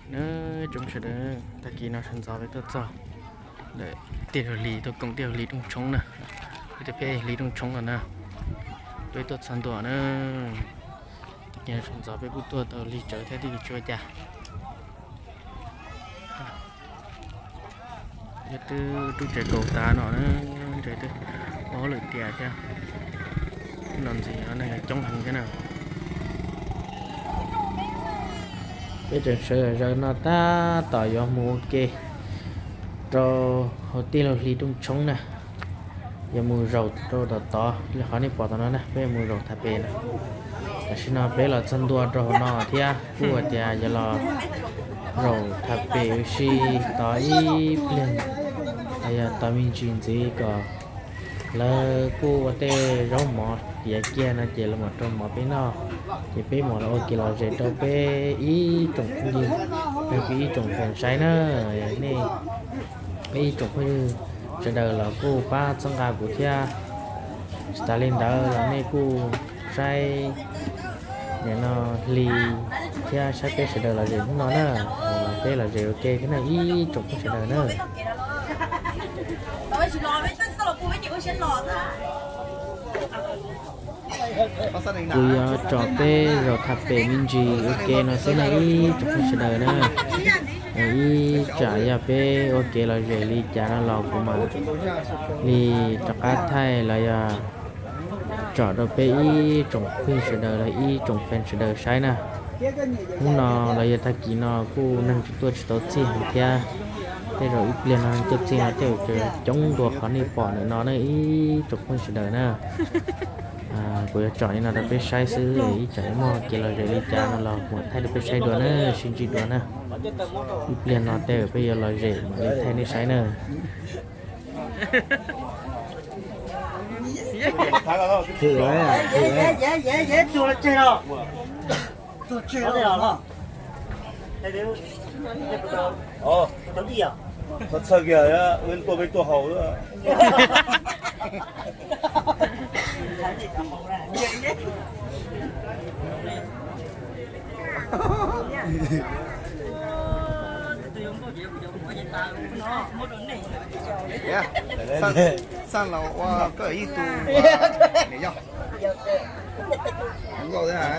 Na, tsoom sawv daws, tag kis no sawv ntxov peb tuaj txog ntawm tiaj hli, tuaj koom tiaj hli rooj tshoob na. Peb tuaj peb hli rooj tshoob no na, peb tuaj txog ntua na. Tag kis no sawv ntxov peb kuj tuaj tau lig tsawv thiab, tij li tsuav cas. Yog twb rub tsev kaus tas no na, ntshe twb ua hauj lwm tiav thiab. Hnub no ntxiv no neeg coob heev thiab na. Peb tseem sawv zaws no tab tom yuav mus ua ke rau hauv tij laug hli rooj tshoob na. Yuav mus zaum rau tom tod li qhov nej pom tom no na, peb yuav mus zaum tham pem na. Tam sim no peb los txog ntua rau hauv no thiab kuj hais tias yuav los zaum tham pem ua si tod ib pliag, yog tau me ntsis ntxiv kom lawv kuj ua tej zaub mov tiav kiag no ces lawv mam rau mov peb noj. Ces peb mam los ua kev lom zem rau peb ib tsoom phooj ywg, peb ib tsoom fans saib na. Nej, peb ib tsoom phooj ywg sawv daws los kuj pab txhawb nqa kuv thiab. Tsis tas li ntawd los nej kuj saib nim no hli thiab saib peb sawv daws lom zem hnub no na. Peb lom zem ua ke thiab na ib tsoom phooj sawv daws na. Kuv yuav tso peb zaum tham pem me ntsis ua ke no xwb na ib tsoom phooj sawv daws na. Ib tsam yog peb ua kev lom zem li cas no los kuv mam li rov qab thaij los yog tsom rau peb ib tsoom phooj ywg sawv daws los ib tsoom fans sawv daws saib na. Hnub no los yog tag kis no kuj neeg tsis tuaj tsis tau txhij heev thiab. Tej zaum ib pliag no neeg tuaj txhij no tej zaum coob dua qhov nej pom ntawm no na ib tsoom phooj ywg sawv daws na. Kuv yuav tsom li no rau peb saib xwb, ib tsam muaj kev lom zem li cas no los kuv mam thaij rau peb saib dua na, sib ntsib dua na. Ib pliag no tej zaum peb yuav lom zem mam li thaij nej saib na. Txhawj kiag, wb tuaj peb tuaj haus. Xaj los ua koj ib tug niam yau. Nkauj thiab.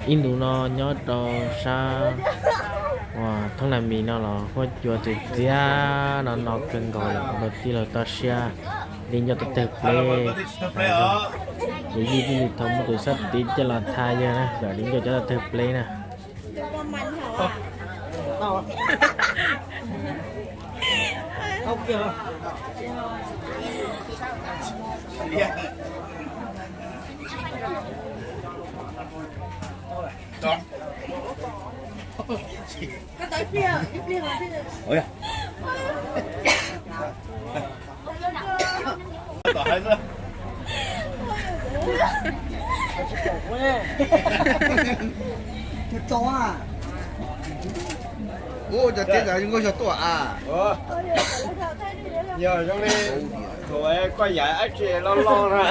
Ib ntus no nyob rau sab uas Thoob Nas Mis no los huab cua txias txias no no kawg nkaus lawm, tij laug toj siab li ncauj tau tawg pleb. Yij tij li thaum muaj tus sab tid coj los tha yawg na, kom li ncauj cov tau tawg pleb na. Ua cas tias zoo nkauj xyov tuaj a. Yog zoo li thaum koj yaim dab tsi loj loj na.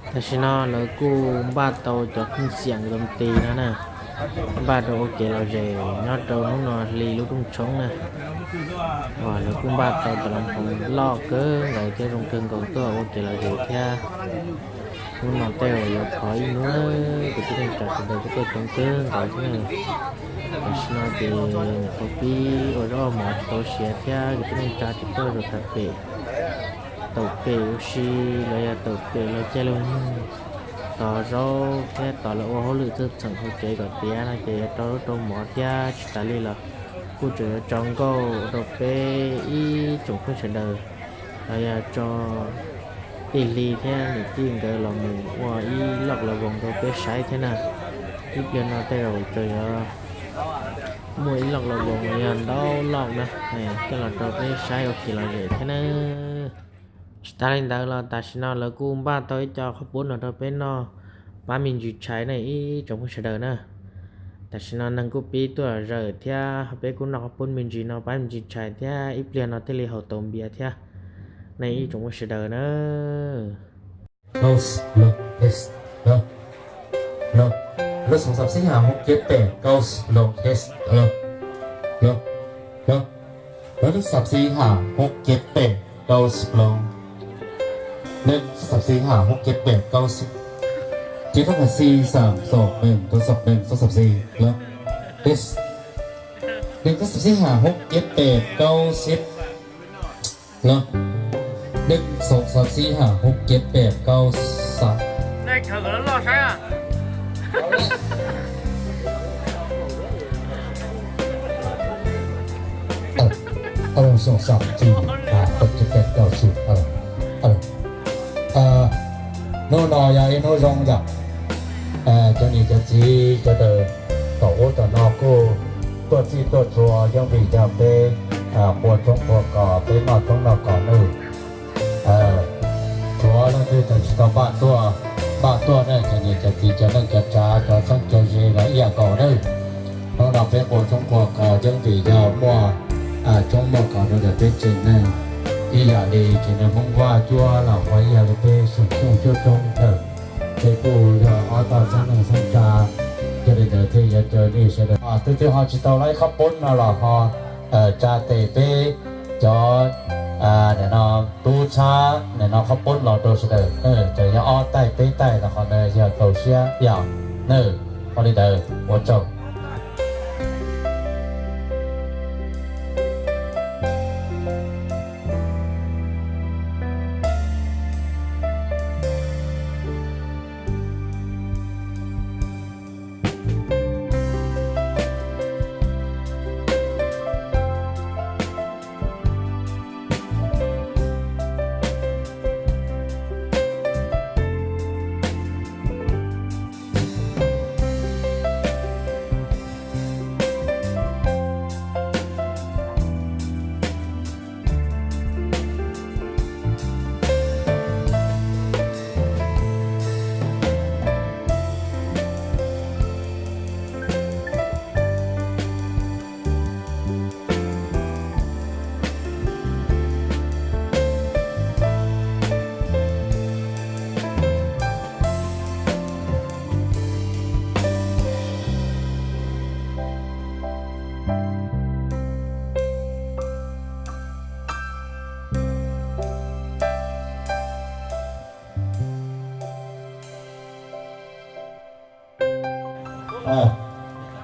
Tam sim no lawv kuj npaj tau cov kheej xiam ntoo ti no na, npaj rau ua kev lom zem nyob rau hnub no hli lub rooj tshoob na. Uas lawv kuj npaj tau cov loo hmoov loj kawg nkaus thiab zoo kawg nkaus tuaj ua kev lom zem thiab. Hnub no tej zaum yuav thov ib hnub, kuv tij neej tsa sawv daws kuj tuaj coob kawg nkaus thiab. Tam sim no ces nyuam qhuav pib ua zaub ua mov tsis tau siav thiab, kuv tij neej tsa ces tuaj zaum tham pem, taum pem ua si los yog taum pem los caij los nug, tos zaub thiab tos lawv ua hauj lwm txawj txheem hauv tsev kom tiav no ces yuav rau zaub rau mov thiab tsis tas li los kuj tseem yuav tso nkauj rau peb ib tsoom phooj sawv daws los yog tso tij hli thiab niam tij nkawd los mus ua ib loj los voos rau peb saib thiab na. Ib pliag no tej zaum tseem yuav Muaj ib loj los yog ntau loj na, coj los rau peb saib ua kev lom zem thiab na. Tsis tas li ntawd los tam sim no lawv kuj npaj tau ib co qhaub poob no rau peb noj pab me ntsis tshais ne ib tsoom phooj sawv daws na. Tam sim no neeg kuj pib tuaj zawm thiab, peb kuj noj qhaub poob me ntsis no pab me ntsis tshais thiab, ib pliag no thiaj li haus tau npias thiab ne ib tsoom phooj sawv daws na. Lub xov xwm xib hawm hub kiv pem kaub loo hes. Lub xov xwm xib hawm hub kiv pem kaub loo. Lub xov xwm xib hawm hub kiv pem kaub xib. Ces lub xov xwm xib hawm hub kiv pem kaub xib. Lub xov xwm xib hawm hub kiv pem kaub xab. Hnub no yog ib hnub zoo yom. Cov niam cov txiv sawv daws tom ub tom no kuj tuaj txhij tuaj txhua yeej vim yog peb qua tshoob qua kos, peb noj tshoob noj kos nawb. Tshuav leej twg tseem tsis tau npaj tuaj, npaj tuaj na, cov niam cov txiv cov neej cov tsav cov txheeb cov ze los ib yam nkaus nawb. Hnub no peb qua tshoob qua kos yeej vim yog muaj tshoob muaj kos rau ntawm peb tsev neeg, ib yam li tsev neeg Hmoob Vaj cuab los qhov ib yam li peb Xyooj Xyooj cuab tshoob ntawd, peb kuj yog ob tog xeeb neeg xeeb tsa, yog li ntawd thiaj yuav caw nej sawv daws. Tus twg ho tsis tau laib qhaub poob no los ho tsa tes peb cov nim no tub txhab nim no qhaub poob los rau sawv daws, tseem yog ob taig peb taig los qhov ntawd yog txaus siab yom. Nawb, ua li ntawd ua tsaug.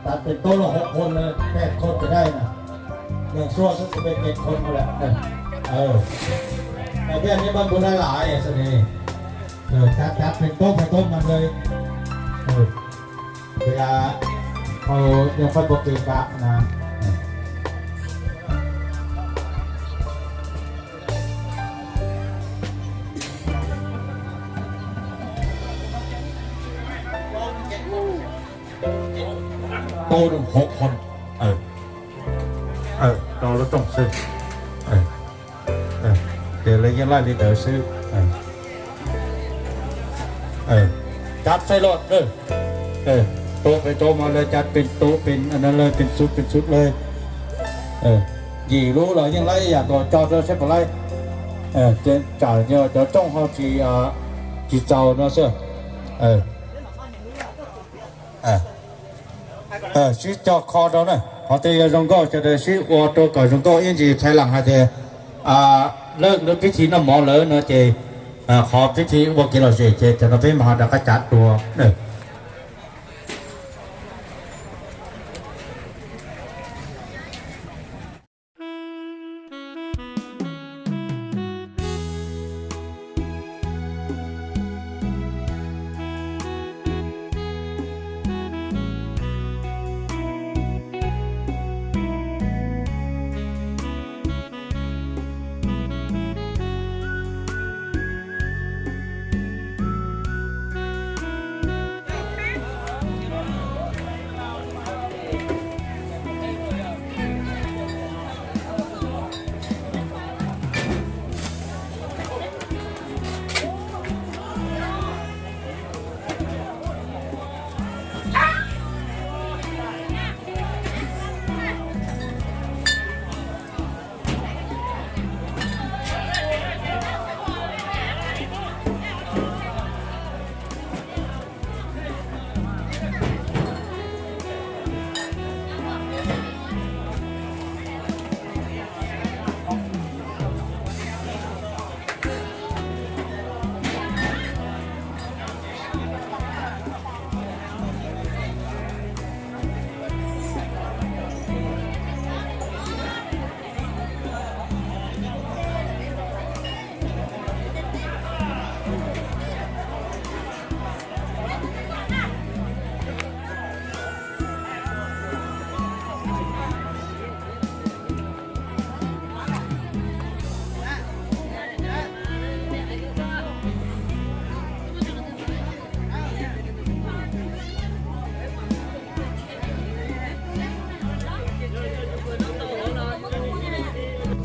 Cov pem tub los hauv qhov no peb qhov tsev dai na, neeg suav xwb tsis peb peb qhov no lawm. Thiaj nej pab npus dai lam xwb ne. Cov pem tub pem tub mas nws, cia, hau, yog qhov pov kev kam na. Tau rau hauv qhov, rau lub rooj xwb. Ces lawv yeej laij li ntawd xwb. Cab txaij los, tub pem tub mas lawv cab pem tub pem, lawv pem txub pem txub lawm. Yim lub los yeej laij ib yam nkaus, tso rau seb puas laij. Ces tsam yog cov rooj ho tsis, tsis txaus no xwb. Sib cog kho rau na, qhov twg yog zoo nkauj sawv daws sib ua rau kom zoo nkauj, ib ntsis thaij lees hais tias lawv lub pib thi noj mov lawm no ces qhov pib thi ua kev lom zem ces cov no peb mam ho rov qab cav dua.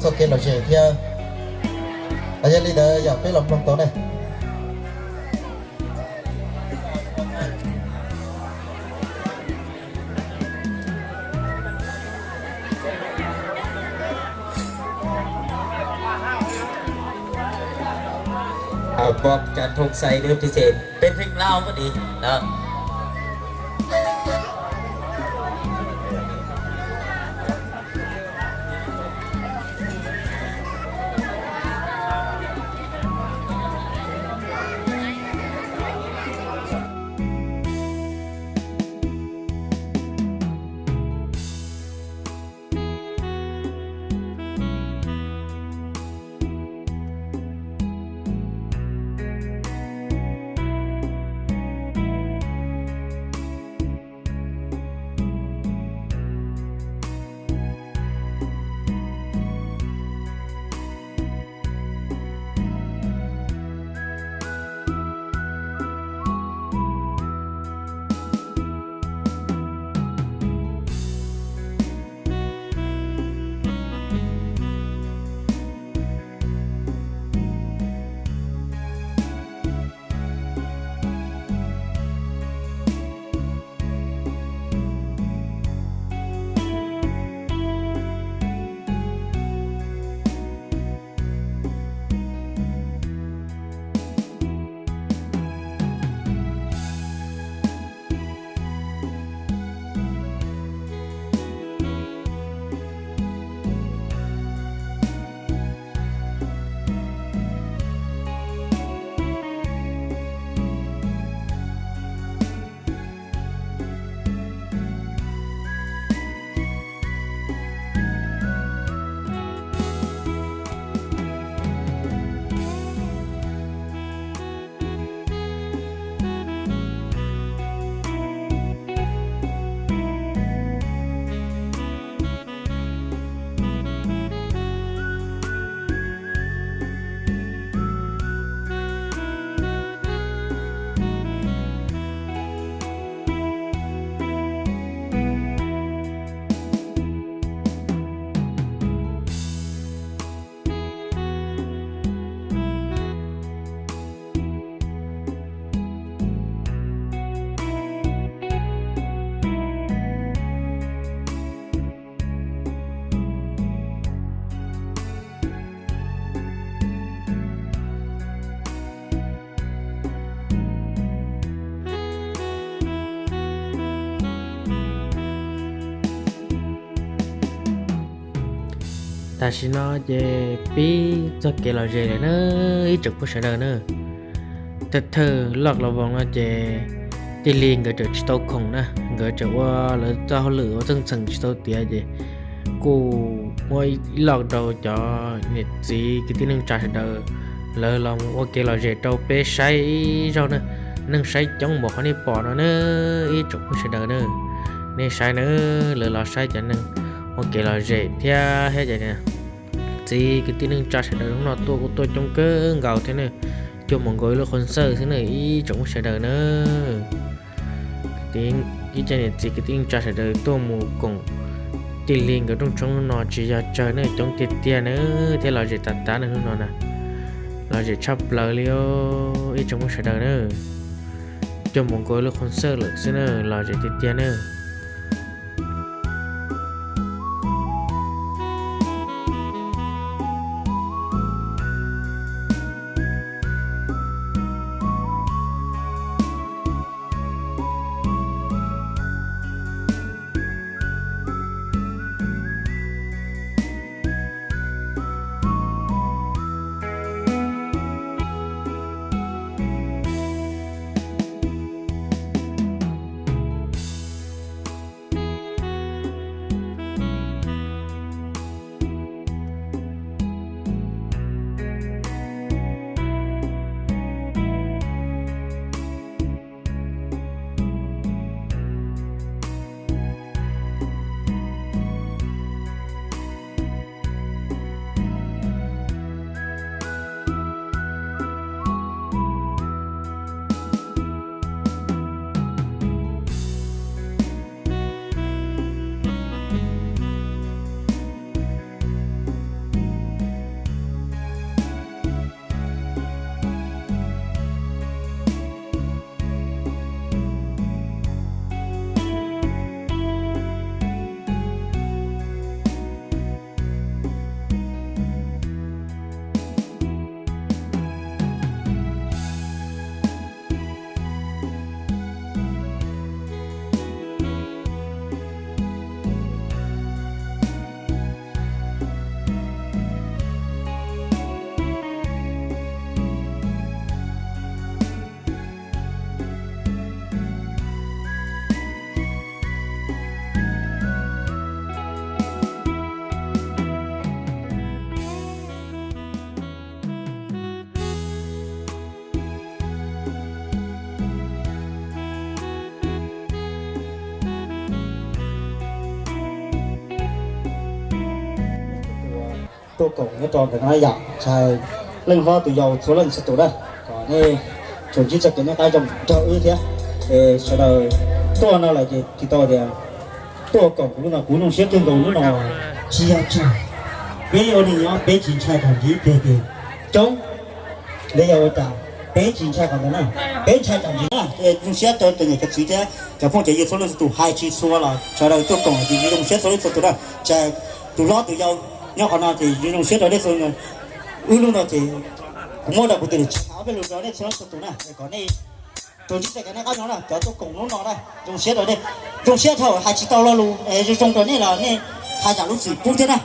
txoj kev lom zem thiab. Yog li ntawd yog peb los mloog tau ne. Peb pheej laug ko di. Tam sim no ces pib txoj kev lom zem lawm na ib tsoom phooj sawv daws na. Thawj thawj loj los voos no ces tij Lis nkawd tseem tsis tau khoom na, nkawd tseem ua lawv txoj hauj lwm ua txheej txheem tsis tau tiav ces kuj muab ib loj rau cov niam txiv kwv tij neej tsa sawv daws, lawv los mus ua kev lom zem rau peb saib ib zaug na. Neeg saib coob npaum qhov nej pom no na ib tsoom phooj sawv daws na. Nej saib na, lawv los saib cov neeg ua kev lom zem thiab thiab cov txiv kwv tij neej tsa sawv daws hnub no tuaj kuj tuaj coob kawg nkaus thiab na. Cuag mus nkaus ib lub qhov xawj xwb na ib tsoom phooj sawv daws na. Ib co niam txiv kwv tij neej tsa sawv daws tuaj mus koom tij Lis nkawd rooj tshoob hnub no tsis yog tsawg na, coob tiag tiag na, thiab lom zem tas tas na hnub no na. Lom zem tshaj plaws li ib tsoom phooj sawv daws na. Cuag mus nkaus ib lub qhov xawj lawm xwb na, lom zem tiag tiag na. tuaj koom nyob rau ntawm no yom, tsis hais leej hlob tus yau txhua leej txhua tus na, kom nej tsuas ntsib txoj kev noj qab zoo nrog wb thiab. Es sawv daws tuaj no lawm ces tsis tau tias tuaj koom kuv lub no, kuv zoo siab kawg nkaus lub no. Tsis yog tsawg, peb ua neej nyob peb tsis ntshai kom ntsib peg ces coob, li yog ua cas peb tsis ntshai qhov ntawd na, peb ntshai tsam ntsib na. Zoo siab rau cov niam cov txiv thiab cov phooj cov ywg txhua leej txhua tus, hais tsis txhua los sawv daws tuaj koom ces zoo siab txhua leej txhua tus na. Tsis hais tus hlob tus yau nyob qhov no ces zoo siab rau nej txhua. Wb lub no ces kuv muab rau kuv tus lus tsis hais ob peb lus rau nej txhua leej txhua tus na, kom nej tsuas ntsib txoj kev noj qab zoo na, cov tuaj koom lub no na. Zoo siab rau nej, zoo siab dhau, hais tsis tau lo lus zoo zoo rau nej los nej hais zam lub txim pub thiab na.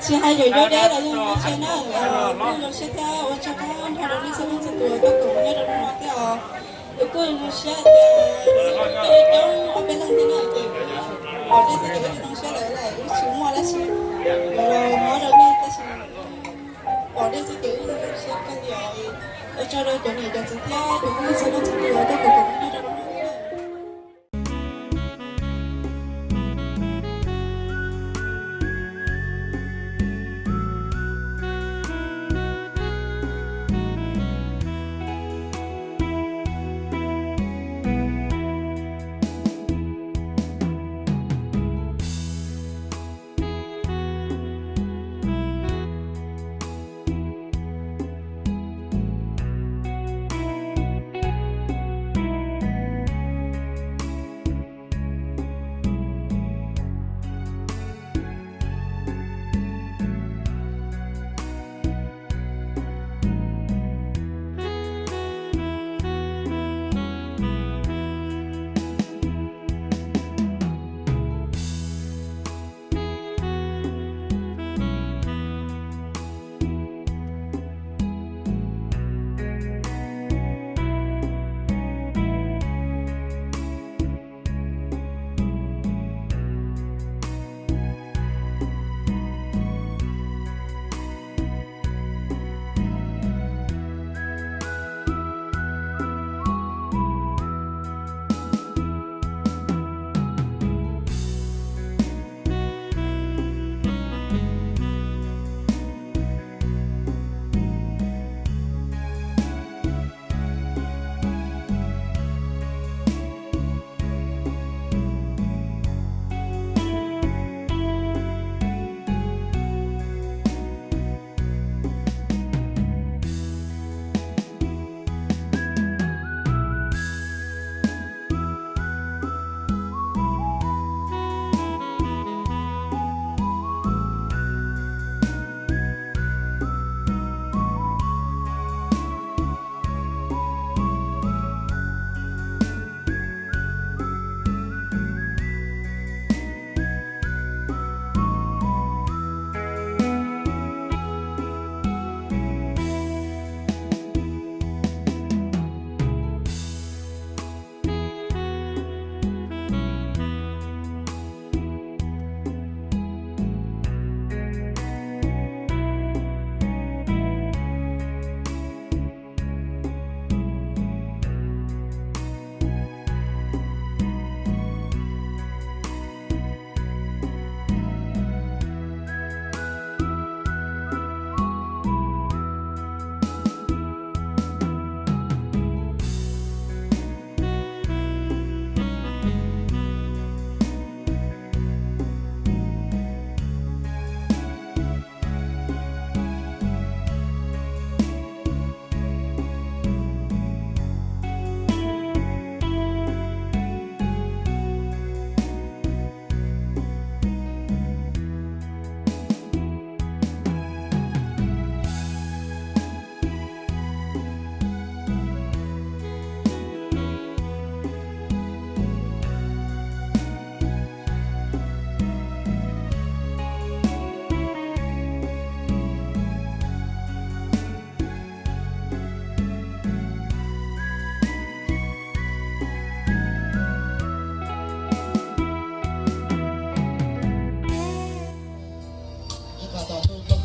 Tsis hais yuav nyob deb los yeej zoo siab na, kuj zoo siab thiab ua tsaug qab nrho rau nej txhua leej txhua tus tuaj koom nyob rau hnub no thiab os. Es kuj zoo siab tias coob ob peb leeg thiab na, ces pom nej xwb ces wb zoo siab lawm, wb tsis muaj dab tsi los mob rau nej tab sis pom nej xwb ces wb zoo siab kawg li os. Ua tsaug rau cov niam cov txiv thiab cov phooj ywg txhua leej txhua tus tuaj koom nyob rau hnub no thiab na.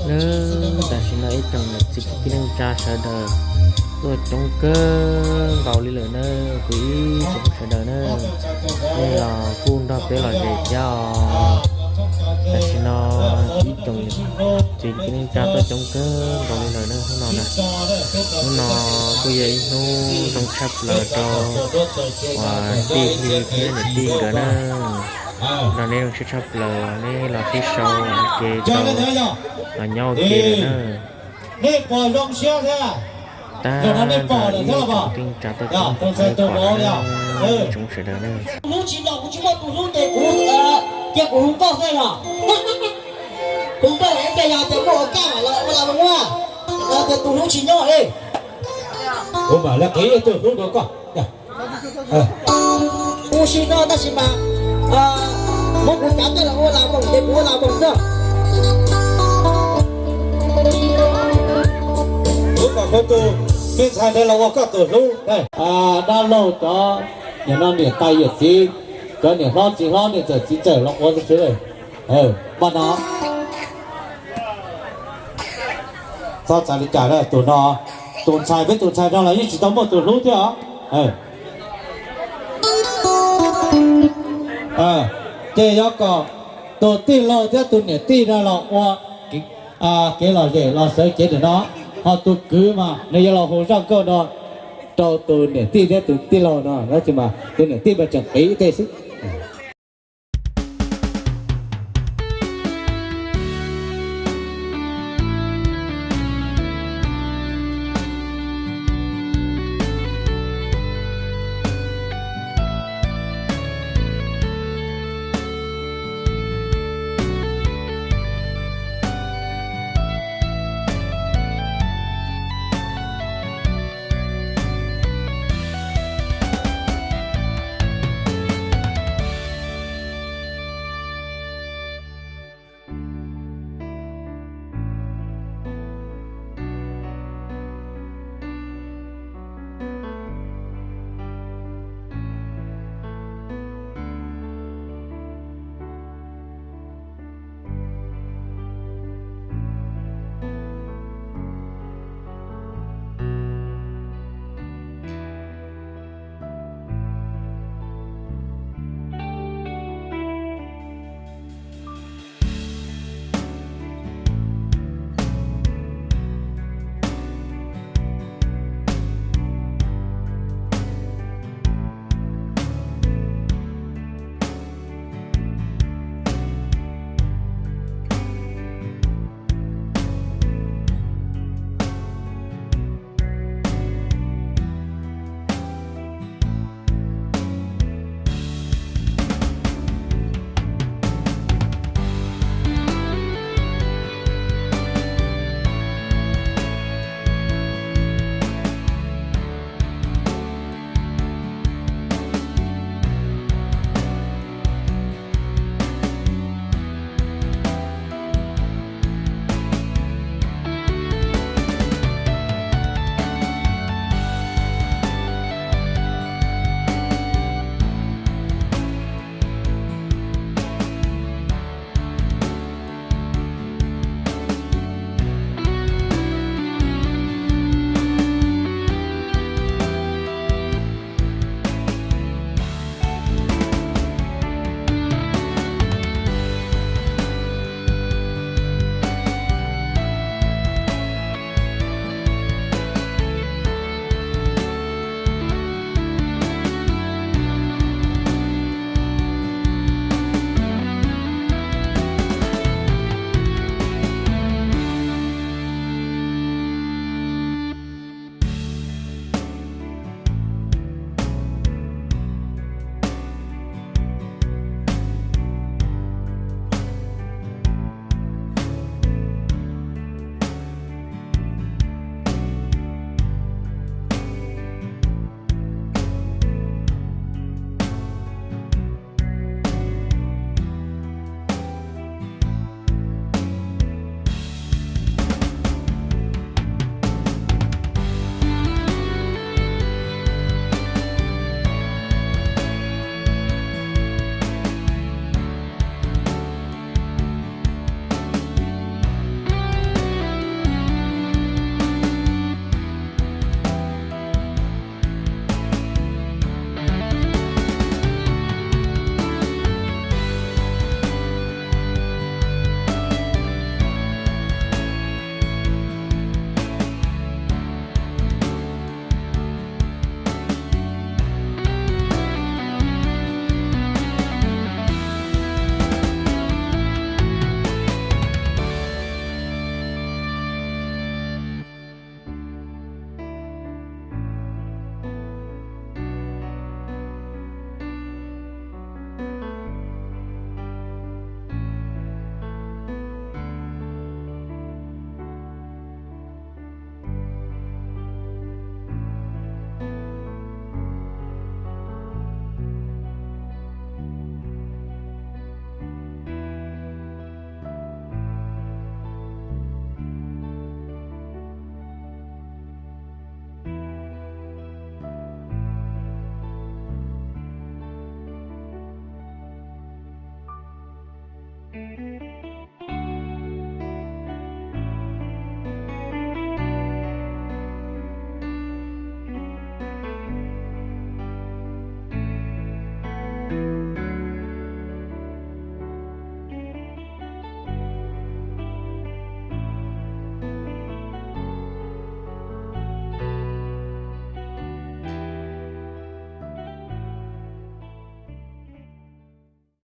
Nawb, tam sim no ib tsoom niam txiv kwv tij neej tsa sawv daws tuaj coob kawg nkaus li lawm na, kuv ib tsoom sawv daws na, nej los kuj nrog peb lom zem thiab os. Tam sim no ib tsoom niam txiv kwv tij neej tsa tuaj coob kawg nkaus li lawm na hnub no na. Hnub no kuj yog ib hnub zoo tshaj plaws rau uas tij Hli thiab niam tij nkawd na. Nrog neb zoo siab tshaj plaws neb los sib sau ua ke rau los nyob ua ke lawm na. Nej pom zoo siab thiab. Tag nrho ib tsoom kwv tij neej tsa tuaj coob nkaus li lawm na, tsoom sawv daws na. Hnub tsis los kuv tsis muaj tus hlub ces kuv, ces kuv hu nkauj xwb yog. Hu nkauj es ces yog ces muaj ua kaj mam los ua las mus ua, tias tus hlub tsis nyob li. Kuv mam li qiv tus hlub rau koj. Kuv sim no tab sis mas muab kuv kav coj los ua las moos ces kuv ua las moos xwb. Kuv kom kuv tus me ntxhais ntawd los ua koj tus hlub. Dab laug cov niam no niam tais yawm txiv, cov niam hlob txiv hlob niam ntxawm txiv ntxawm los ua xwb. Mas no txhob txav li cas, tus no, tus ntxhais peb tus ntxhais no los yeej tsis tau muaj tus hlub thiab os. Ces yuav kom tus tij laug thiab tus niam tij no los ua kev lom zem los sawv cev ntawm no, ho tus kwv mas nws yuav los hu zaj nkauj no rau tus niam tij thiab tus tij laug no, tab sis mas tus niam tij mas tseem qiv tej xwb.